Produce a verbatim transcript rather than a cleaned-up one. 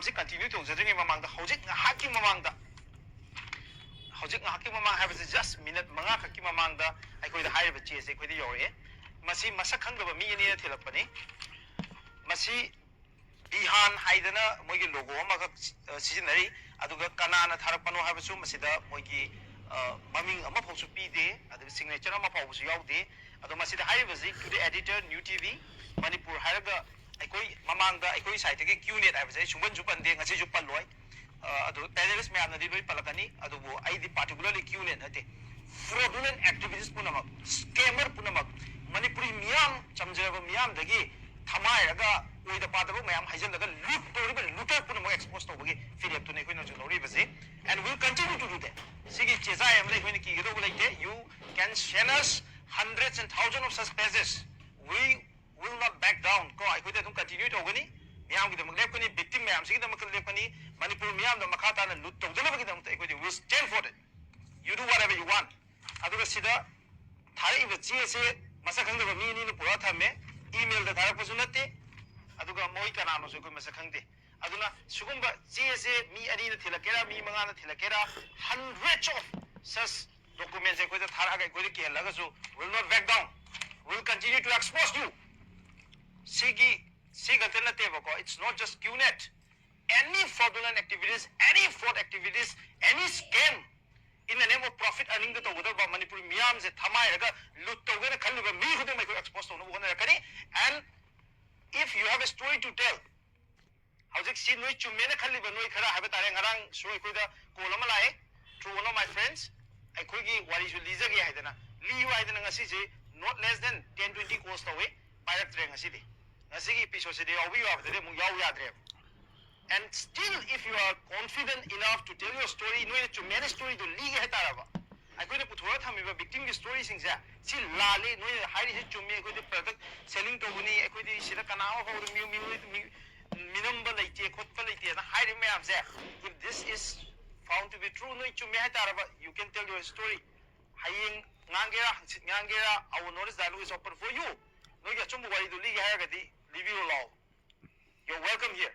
ꯁꯤ ꯀꯟꯇꯤꯅ꯭ꯌꯨ ꯇꯧꯖꯗ꯭ꯔꯤꯉꯩ ꯃꯃꯥꯡꯗ, ꯍꯧꯖꯤꯛ ꯉꯥꯏꯍꯥꯛꯀꯤ ꯃꯃꯥꯡꯗ, ꯍꯧꯖꯤꯛ ꯉꯥꯏꯍꯥꯛꯀꯤ ꯃꯃꯥꯡ ꯍꯥꯏꯕꯁꯤ just ꯃꯤꯅꯠ ꯃꯉꯥ ꯈꯛꯀꯤ ꯃꯃꯥꯡꯗ ꯑꯩꯈꯣꯏꯗ ꯍꯥꯏꯔꯤꯕ ꯆꯦꯁꯦ ꯑꯩꯈꯣꯏꯗ ꯌꯧꯔꯛꯑꯦ꯫ ꯃꯁꯤ ꯃꯁꯛ ꯈꯪꯗꯕ ꯃꯤ ꯑꯅꯤꯅ ꯊꯤꯜꯂꯛꯄꯅꯤ꯫ ꯃꯁꯤ ꯕꯤꯍꯥꯟ ꯍꯥꯏꯗꯅ ꯃꯣꯏꯒꯤ ꯂꯣꯒꯣ ꯑꯃꯈꯛ ꯁꯤꯖꯤꯟꯅꯔꯤ꯫ ꯑꯗꯨꯒ ꯀꯅꯥꯅ ꯊꯥꯔꯛꯄꯅꯣ ꯍꯥꯏꯕꯁꯨ ꯃꯁꯤꯗ ꯃꯣꯏꯒꯤ ꯃꯃꯤꯡ ꯑꯃꯐꯥꯎꯁꯨ ꯄꯤꯗꯦ, ꯑꯗꯨꯒ ꯁꯤꯒꯅꯦꯆꯔ ꯑꯃ ꯐꯥꯎꯕꯁꯨ ꯌꯥꯎꯗꯦ꯫ ꯑꯗꯣ ꯃꯁꯤꯗ ꯍꯥꯏꯔꯤꯕꯁꯤ, "To the editor, New T V, Manipur" ꯍꯥꯏꯔꯒ ꯑꯩꯈꯣꯏ ꯃꯃꯥꯡꯗ ꯑꯩꯈꯣꯏ ꯁꯥꯏꯠꯇꯒꯤ ꯀ꯭ꯌꯨ ꯅꯦꯠ ꯍꯥꯏꯕꯁꯦ ꯑꯩ ꯁꯨꯡꯄꯟꯁꯨ ꯄꯟꯗꯦ, ꯉꯁꯤꯁꯨ ꯄꯜꯂꯣꯏ꯫ ꯑꯗꯨ ꯄꯦꯅꯦꯂꯤꯁ ꯃꯌꯥꯝꯅꯗꯤ ꯂꯣꯏ ꯄꯜꯂꯛꯀꯅꯤ, ꯑꯗꯨꯕꯨ ꯑꯩꯗꯤ ꯄꯥꯔꯇꯤꯀꯨꯂꯔꯂꯤ ꯀ꯭ꯌꯨ ꯅꯦꯠ ꯅꯠꯇꯦ꯫ ꯐ꯭ꯔꯣꯗꯨꯂꯦꯟ ꯑꯦꯛꯇꯤꯚꯤꯁ ꯄꯨꯝꯅꯃꯛ, ꯁ꯭ꯀꯦꯃꯔ ꯄꯨꯝꯅꯃꯛ, ꯃꯅꯤꯄꯨꯔꯤ ꯃꯤꯌꯥꯝ, ꯆꯝꯖꯔꯕ ꯃꯤꯌꯥꯝꯗꯒꯤ ꯊꯃꯥꯏꯔꯒ ꯑꯣꯏꯗ ꯄꯥꯗꯕ ꯃꯌꯥꯝ ꯍꯩꯖꯤꯜꯂꯒ ꯂꯨꯠ ꯇꯧꯔꯤꯕ ꯂꯨꯇꯔ ꯄꯨꯝꯅꯃꯛ ꯑꯦꯛꯁꯄꯣꯖ ꯇꯧꯕꯒꯤ ꯐꯤꯔꯦꯞꯇꯨꯅꯤ ꯑꯩꯈꯣꯏꯅ ꯍꯧꯖꯤꯛ ꯂꯧꯔꯤꯕꯁꯤ꯫ And we'll continue to do that. ꯁꯤꯒꯤ ꯆꯦꯖꯥꯏ ꯑꯃꯗ ꯑꯩꯈꯣꯏꯅ ꯀꯤꯒꯗꯧꯕ ꯂꯩꯇꯦ꯫ You can send us hundreds and thousands of such pages. We will not back down. ꯀꯣ, ꯑꯩꯈꯣꯏꯗ ꯑꯗꯨꯝ ꯀꯟꯇꯤꯅ꯭ꯌꯨ ꯇꯧꯒꯅꯤ, ꯃꯤꯌꯥꯝꯒꯤꯗꯃꯛ ꯂꯦꯞꯀꯅꯤ, ꯕꯤꯛꯇꯤꯝ ꯃꯌꯥꯝꯁꯤꯒꯤꯗꯃꯛꯇ ꯂꯦꯞꯀꯅꯤ, ꯃꯅꯤꯄꯨꯔ ꯃꯤꯌꯥꯝꯗ ꯃꯈꯥ ꯇꯥꯅ ꯂꯨꯠ ꯇꯧꯗꯅꯕꯒꯤꯗꯃꯛꯇ ꯑꯩꯈꯣꯏꯗꯤ will stand for it. You do whatever you want. ꯑꯗꯨꯒ ꯁꯤꯗ ꯊꯥꯔꯛꯏꯕ ꯆꯦ ꯑꯁꯦ ꯃꯁꯛ ꯈꯪꯗꯕ ꯃꯤ ꯑꯅꯤꯅ ꯄꯨꯔꯛꯑ ꯊꯝꯃꯦ꯫ ꯏꯃꯦꯜꯗ ꯊꯥꯔꯛꯄꯁꯨ ꯅꯠꯇꯦ, ꯑꯗꯨꯒ ꯃꯣꯏ ꯀꯅꯥꯅꯣꯁꯨ ꯑꯩꯈꯣꯏ ꯃꯁꯛ ꯈꯪꯗꯦ꯫ ꯑꯗꯨꯅ ꯁꯤꯒꯨꯝꯕ ꯆꯦ ꯑꯁꯦ ꯃꯤ ꯑꯅꯤꯅ ꯊꯤꯜꯂꯛꯀꯦꯔꯥ, ꯃꯤ ꯃꯉꯥꯅ ꯊꯤꯜꯂꯛꯀꯦꯔꯥ, hundreds of such documents ꯑꯩꯈꯣꯏꯗ ꯊꯥꯔꯛꯑꯒ ꯑꯩꯈꯣꯏꯗ ꯀꯤꯍꯜꯂꯒꯁꯨ, will not back down, will continue to expose you. ꯁꯤꯒꯤ, ꯁꯤ ꯈꯛꯇ ꯅꯠꯇꯦꯕꯀꯣ, it's not just Q net. Any fraudulent activities, any fraud activities, any scam in the name of profit earningꯗ ꯇꯧꯒꯗꯕ ꯃꯅꯤꯄꯨꯔꯤ ꯃꯤꯌꯥꯝꯁꯦ ꯊꯃꯥꯏꯔꯒ ꯂꯨꯠ ꯇꯧꯒꯦꯅ ꯈꯜꯂꯤꯕ ꯃꯤ ꯈꯨꯗꯤꯡꯃꯛ ꯑꯩꯈꯣꯏ ꯑꯦꯛꯁꯄꯣꯖ ꯇꯧꯅꯕ ꯍꯣꯠꯅꯔꯛꯀꯅꯤ꯫ And if you have a story to tell, ꯍꯧꯖꯤꯛ ꯁꯤ ꯅꯣꯏ ꯆꯨꯝꯃꯦꯅ ꯈꯜꯂꯤꯕ ꯅꯣꯏ ꯈꯔ ꯍꯥꯏꯕ ꯇꯥꯔꯦ, ꯉꯔꯥꯡꯁꯨ ꯑꯩꯈꯣꯏꯗ ꯀꯣꯜ ꯑꯃ ꯂꯥꯛꯑꯦ through one of my friends, ꯑꯩꯈꯣꯏꯒꯤ ꯋꯥꯔꯤꯁꯨ ꯂꯤꯖꯒꯦ ꯍꯥꯏꯗꯅ, ꯂꯤꯌꯨ ꯍꯥꯏꯗꯅ ꯉꯁꯤꯁꯦ not less than ten twenty calls ꯇꯧꯋꯤ, ꯄꯥꯏꯔꯛꯇ꯭ꯔꯦ ꯉꯁꯤꯗꯤ꯫ ꯉꯁꯤꯒꯤ ꯏꯄꯤꯁꯣꯗꯁꯤꯗꯤ ꯌꯥꯎꯕꯤꯌꯨ ꯍꯥꯏꯕꯗꯗꯤ ꯑꯃꯨꯛ ꯌꯥꯎ ꯌꯥꯗ꯭ꯔꯦꯕ꯫ And still, if you are confident enough to tell your story, ꯅꯣꯏꯅ ꯆꯨꯝꯃꯦꯅ ꯁ꯭ꯇꯣꯔꯤꯗꯣ ꯂꯤꯒꯦ ꯍꯥꯏꯇꯥꯔꯕ, ꯑꯩꯈꯣꯏꯅ ꯄꯨꯊꯣꯔꯒ ꯊꯝꯃꯤꯕ ꯕꯤꯛꯇꯤꯝꯒꯤ ꯁ꯭ꯇꯣꯔꯤꯁꯤꯡꯁꯦ ꯁꯤ ꯂꯥꯜꯂꯤ, ꯅꯣꯏꯅ ꯍꯥꯏꯔꯤꯁꯦ ꯆꯨꯝꯃꯤ, ꯑꯩꯈꯣꯏꯗꯤ ꯄ꯭ꯔꯗꯛ ꯁꯦꯂꯤꯡ ꯇꯧꯕꯅꯤ, ꯑꯩꯈꯣꯏꯗꯤ ꯁꯤꯗ ꯀꯅꯥ ꯑꯃ ꯐꯥꯎꯕꯗ ꯃꯤ, ꯃꯤ, ꯃꯤ, ꯃꯤꯅꯝꯕ ꯂꯩꯇꯦ, ꯈꯣꯠꯄ ꯂꯩꯇꯦꯅ ꯍꯥꯏꯔꯤꯕ ꯃꯌꯥꯝꯁꯦ, if this is found to be true, ꯅꯣꯏ ꯆꯨꯝꯃꯦ ꯍꯥꯏꯇꯥꯔꯕ, you can tell your story. ꯍꯌꯦꯡ ꯉꯥꯡꯒꯦꯔꯥ, ꯍꯪꯆꯤꯠ ꯉꯥꯡꯒꯦꯔꯥ, our knowledge dialogue is open for you. ꯅꯣꯏꯒꯤ ꯑꯆꯨꯝꯕ ꯋꯥꯔꯤꯗꯨ ꯂꯤꯒꯦ ꯍꯥꯏꯔꯒꯗꯤ ꯂꯤꯕꯤꯔꯣ ꯂꯥꯛꯑꯣ꯫ You're welcome here.